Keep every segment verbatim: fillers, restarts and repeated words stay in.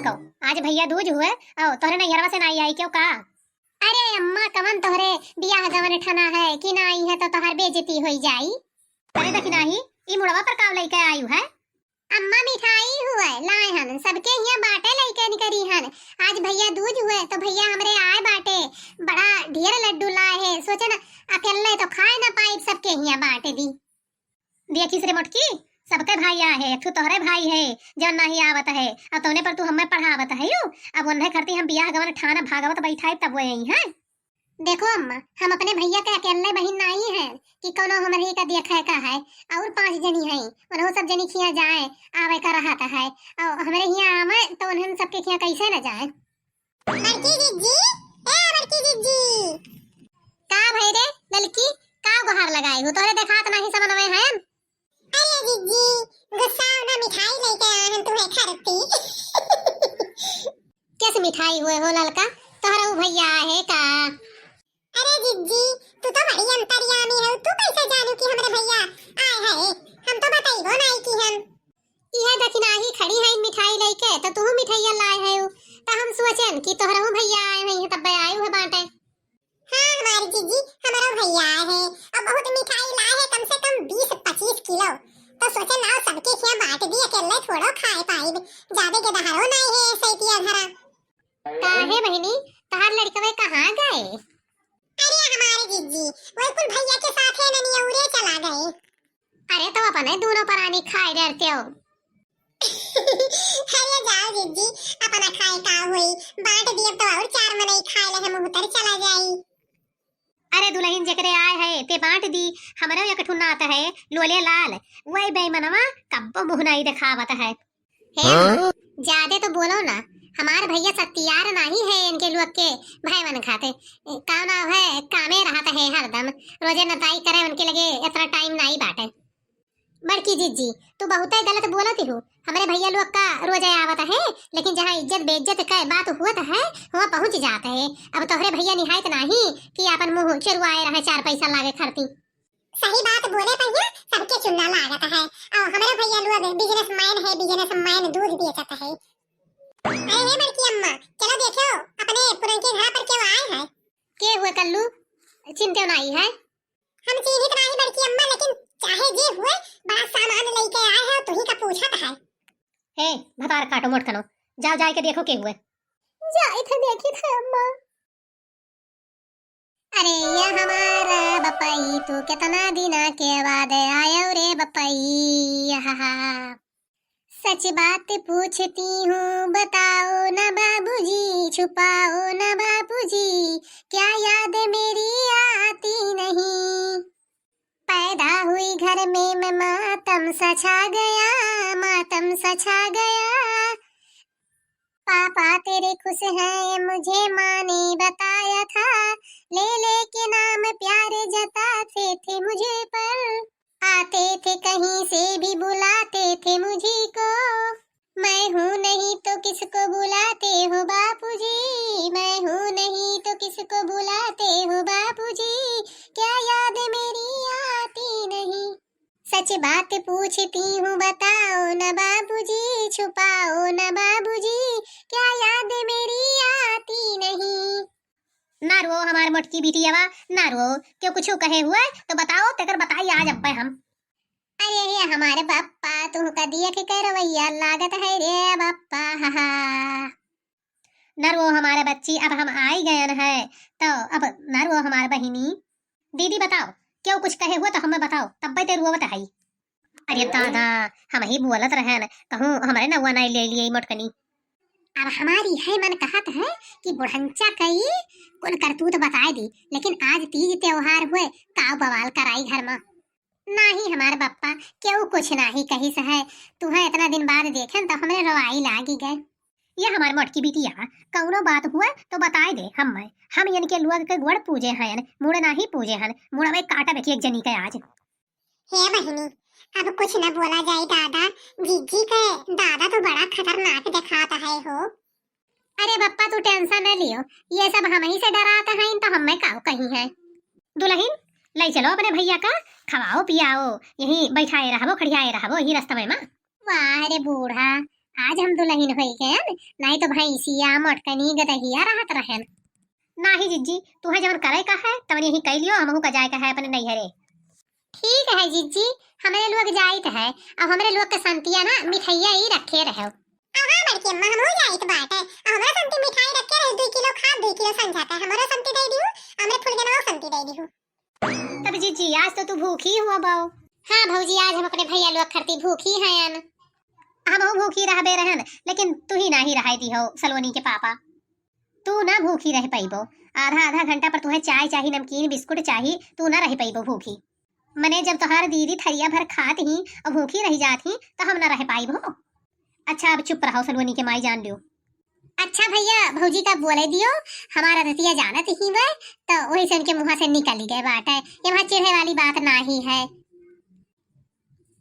आज भैया दूज हुए, अउ तोहरे नैहरवा से नाई आई क्यों का? अरे अम्मा, कवन तोहरे बियाह गवन ठना है कि ना आई है तो तोहर बेइज्जती होई जाई। अरे दखिनाही, ई मुड़वा पर काव लइके आयु है? अम्मा, मिठाई हुए लाए हन, सबके हियां बाटे लइके निकरी हन। आज भैया दूज हुए तो भैया हमरे आए बाटे, बड़ा ढेर लड्डू लाए है। सोचे ना, अकेले तो खाए ना पाई, सबके हियां बांट दी। देखिस रे मोटकी, सबके भाई आए है, एक ठो तोहरे भाई है जौन नाही आवत है, और तौने पर तू हमें पढ़ावत है यू। अब उन्हें खरती हम बियाह गवन ठाना भागवत बैठाई तब वो यही है। देखो अम्मा, हम अपने भैया के अकेले बहिन नाही है कि कौनो हमरे का देखे का है, और पांच जनी है, उन्हों सब जनी खिया जाए, आवे का रहत है, और हमरे हियां आवे तो उन्हें सबके खिया कैसे न जाए। बड़की जिज्जी, ए बड़की जिज्जी। का भई रे ललकी, का गुहार लगाई हो? तोहरे देखात नाही समनवे हैं। अरे जिज्जी, गुस्साओ ना, मिठाई लेके आए हैं तुम्हें खरती। कैसे मिठाई हुए हो ललका? तोहरा उ भैया आए है का? अरे जिज्जी, तू तो बड़ी अंतर्यामी है, तू कैसे जानू कि हमरे भैया आए हैं? हम तो बताइबो नहीं कि हम। इहे दखिनाही खड़ी है मिठाई लेके, तो तू मिठाइया लाए है, तो हम सोचन कि तोहरहू भैया आए हैं, तब आए हुए बाटे। हाँ हमारी जिज्जी, हमारा भैया आए है, अब बहुत मिठाई लाए है, कम से कम बीस पच्चीस किलो। तो सोचन आओ सबके खिया बांट दी, अकेले थोड़ो खाए पाइब, ज्यादा गदहरो नहीं है सैतिया घरा। काहे बहिनी, तहार लड़कवे कहाँ गए? अरे हमारे जिज्जी, वही कुल भैया के साथ है ननियौरे चला गए। अरे तो अपने दोनों परानी खाए डरते हो। अरे जाओ जिज्जी, अपना खाए का हुई, बांट दिए तो और चार मनई खाए ले हम उतर चला जाई। अरे दुलहिन जेकरे आए है ते बांट दी, हमरो एक ठो नात है लोले लाल, वही बेईमनवा कब्बो मुँह नहीं देखावत है। हे हाँ? अम्मा, ज्यादा तो बोलो ना, हमार भैया सत्यार नाही है इनके लोग के भयवन खाते। का नाव है, कामे रहत है हरदम, रोजे नताई करे उनके लगे इतना टाइम नाही बाटे। बड़की जिज्जी, तू बहुते गलत बोलत हो। हमरे भैया लोग का रोजे आवत है, लेकिन जहाँ इज्जत बेइज्जत के बात हुअत है, वहाँ पहुँच जात है। अब तोहरे भैया निहायत नाही कि आपन मुँह चुरवाए रहे चार पैसा लावे खरती। सही बात बोले भैया, सबके चुन्ना लागत है। और हमरे भैया लोग businessman है, businessman दूध बेचत है। अरे हे बड़की अम्मा, चलो देखो अपने पुरनके घर पर क्यों आए हैं। के हुए कल्लू, चिंते नाही है। हम चिन्हित नाही बड़की अम्मा, लेकिन चाहे जे हुए, बड़ा सामान लेके आए हैं, तुही का पूछत है। हे भतार काटो मोट कनो, जाओ जाए के देखो के हुए। जाए थे देखी थे अम्मा। अरे ये हमारा बपई, तू कितना दिना के बाद आयो रे बपई, हा, हा। सच बात पूछती हूँ, बताओ ना बाबूजी, छुपाओ ना बाबूजी, क्या याद मेरी आती नहीं? पैदा हुई घर में मैं, मातम सा छा गया, मातम सा छा गया। पापा तेरे खुश हैं, मुझे माँ ने बताया था, ले ले के नाम प्यार जताते थे मुझे पर। आते थे कहीं से भी बुलाते थे मुझे को। मैं हूँ नहीं तो किसको बुलाते हो बापूजी, मैं हूँ नहीं तो किसको बुलाते हो बापूजी, क्या याद मेरी आती नहीं? सच बात पूछती हूँ, बताओ न बाबूजी, छुपाओ न बाबूजी, क्या याद मेरी आती नहीं? ना रो हमार मोटकी बिटियावा, ना रो। क्यों कुछ कहे हुए तो बताओ, तेकर बताई आज अब्बे हम। अरे ये हमारे बप्पा, तुहका देख के रवैया लागत है रे बप्पा, हा, हा। न रो हमारे बच्ची, अब हम आई गयन है, तो अब न रो हमारे बहिनी। दीदी बताओ, क्यों कुछ कहे हुए तो हमें बताओ, तब्बे ते रोवत है। अरे दादा, हम ही बोलत रहन, कहूँ हमरे नौवा नहीं ले लिए मोटकनी। अब हमारी है मन कहत है कि बुढ़ंचा कई कुल करतूत बताए दी, लेकिन आज तीज त्योहार हुए, काव बवाल कराई घर में। नाही हमार बप्पा, केहू कुछ नाही कहिस है। तुहें इतना दिन बाद देखेन तो हमरे रोवाई लागी गए। ये हमार मोटकी बिटिया, कौनो बात हुए तो बताए दे हम्मे। हम इनके लोग के गोड़ पूजे हन, मुड़ नाही पूजे हन। मुड़वे काटब एक, एक जनी के आज। हे बहिनी, अब कुछ न बोला जाए दादा। जिज्जी के दादा तो बड़ा खतरनाक देखात है हो। अरे बप्पा, तू tension न लियो, ये सब हम ही से डरात हैं तो हमें काव कही है। दुलहिन, ले चलो अपने भैया का, खवाओ पियाओ, यहीं बैठाए रहबो, खड़ियाए रहबो यहीं रस्तवे में। वाह रे बूढ़ा, आज हम दुलहिन होई गयन, नाहीं तो भैंसिया, मोटकनी, गदहिया रहत रहन। नाहीं जिज्जी, तुहैं जवन करै का है, तवन यहीं कइ लियो, हमहू का जाए का है अपने नैहरे। ठीक है जिज्जी, हमरे लोग जाइत है, अब हमरे लोग के संतिया ना मिठाइया ही रखे रहो। अब हाँ बड़की अम्मा, हमहू जाइत बाटे, अब हमरा संती मिठाई रखे रहो, दुइ किलो खाब, दुइ किलो संझा के हमरो संती दे दिहू, हमरे फुलगनवा संती दे दिहू। तब जिज्जी, आज तो तू भूखी हुआ बाओ। हाँ भौजी, आज हम अपने भैया लोग खरती भूखी हयन। हमहू भूखी रहबे रहन, लेकिन तू ही नाही रहाई दिहो सलोनी के पापा। तू ना भूखी रह पइबो, आधा आधा घंटा पर तुहैं चाय चाही, नमकीन बिस्कुट चाही, तू ना रह पइबो भूखी। मने जब तोहार दीदी थरिया भर खात ही और भूखी रह जात ही, तो हम ना रह पाइब हो। अच्छा, अब चुप रहो, सलोनी के माई जान लियो। अच्छा भैया, भौजी का बोले दियो, हमार आदतिया जानत ही बे, तो वही से उनके मुँहा से निकल गए बाटे। ये वहाँ चिढ़े वाली बात नाही है।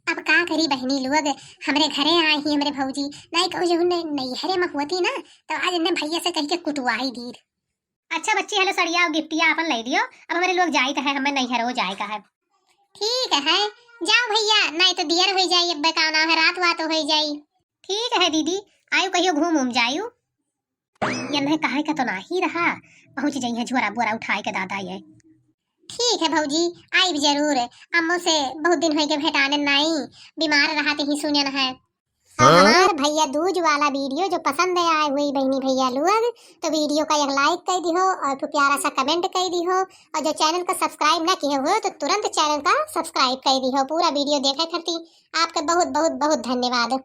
अब का करी बहिनी लोग, हमरे घरे आई ही हमरे भौजी, नाहीं कहूँ जौन नैहरे में होती ना, तो आज इन्हें भैया से कह के कुटवाई दीर। अच्छा बच्ची, हेलो सड़िया और गिफ्टिया आपन ले दियो, अब हमरे लोग जाइत है, हमें नैहरो जाए का है। ठीक है, जाओ भैया, नाहीं तो दियर होई जाई, अब का नाम है, रात वात होई जाई। ठीक है दीदी, आयु कहियो घूम उम जायु। यन्हे कहे का तो नाही रहा, पहुँच जइहे झोरा बोरा उठाए के दादा ये। ठीक है भौजी, आइब जरूर, अम्मो से बहुत दिन होई के भेटाने नाई, बीमार रहत ही सुनन है। और हाँ? हमार भैया दूज वाला वीडियो जो पसंद आए हुई बहिनी भैया लोग, तो वीडियो का एक लाइक कर दिहो और फिर प्यारा सा कमेंट कर दिहो, और जो चैनल का सब्सक्राइब ना किए हुए तो तुरंत चैनल का सब्सक्राइब कर दिहो। पूरा वीडियो देखे खातिर आपका बहुत बहुत बहुत धन्यवाद।